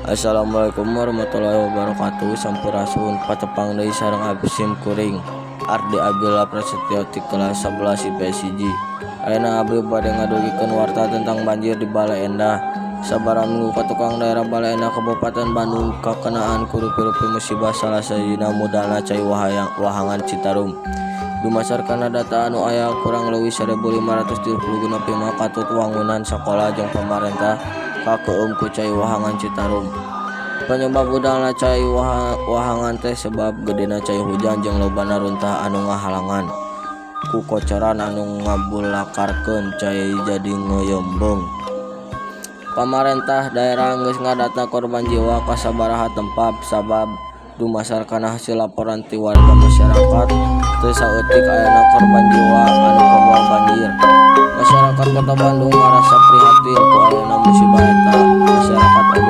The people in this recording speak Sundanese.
Assalamualaikum warahmatullahi wabarakatuh. Sampurasun, patepang deui sareng abdi sim kuring Ardi Abdullah Prasetyo ti kelas 11 IPS 1. Ayeuna abdi bade ngadugikeun warta tentang banjir di Baleendah. Sabaraha minggu ka tukang, daerah Baleendah, Kabupaten Bandung, kakenaan ku rupi-rupi musibah, salah sahijina mudalna cai wahangan Citarum. Dumasar kana data anu aya, kurang leuwih 1575 katut wangunan sakola jeung pamarentah kakeueum ku cai wahangan Citarum. Panyebab budalna cai wahangan teh sabab gedena cai hujan jeung lobana runtah anu ngahalangan. Ku kocoran anu ngabulakarkeun cai jadi ngeuyeumbeung. Pamarentah daerah geus ngadata korban jiwa ka sabaraha tempat, sabab dumasar kana hasil laporan ti warga masyarakat, teu saeutik ayana korban jiwa anu kabawa banjir. Masyarakat Kota Bandung ngarasa prihatin ku ayana musibah eta. Masyarakat oge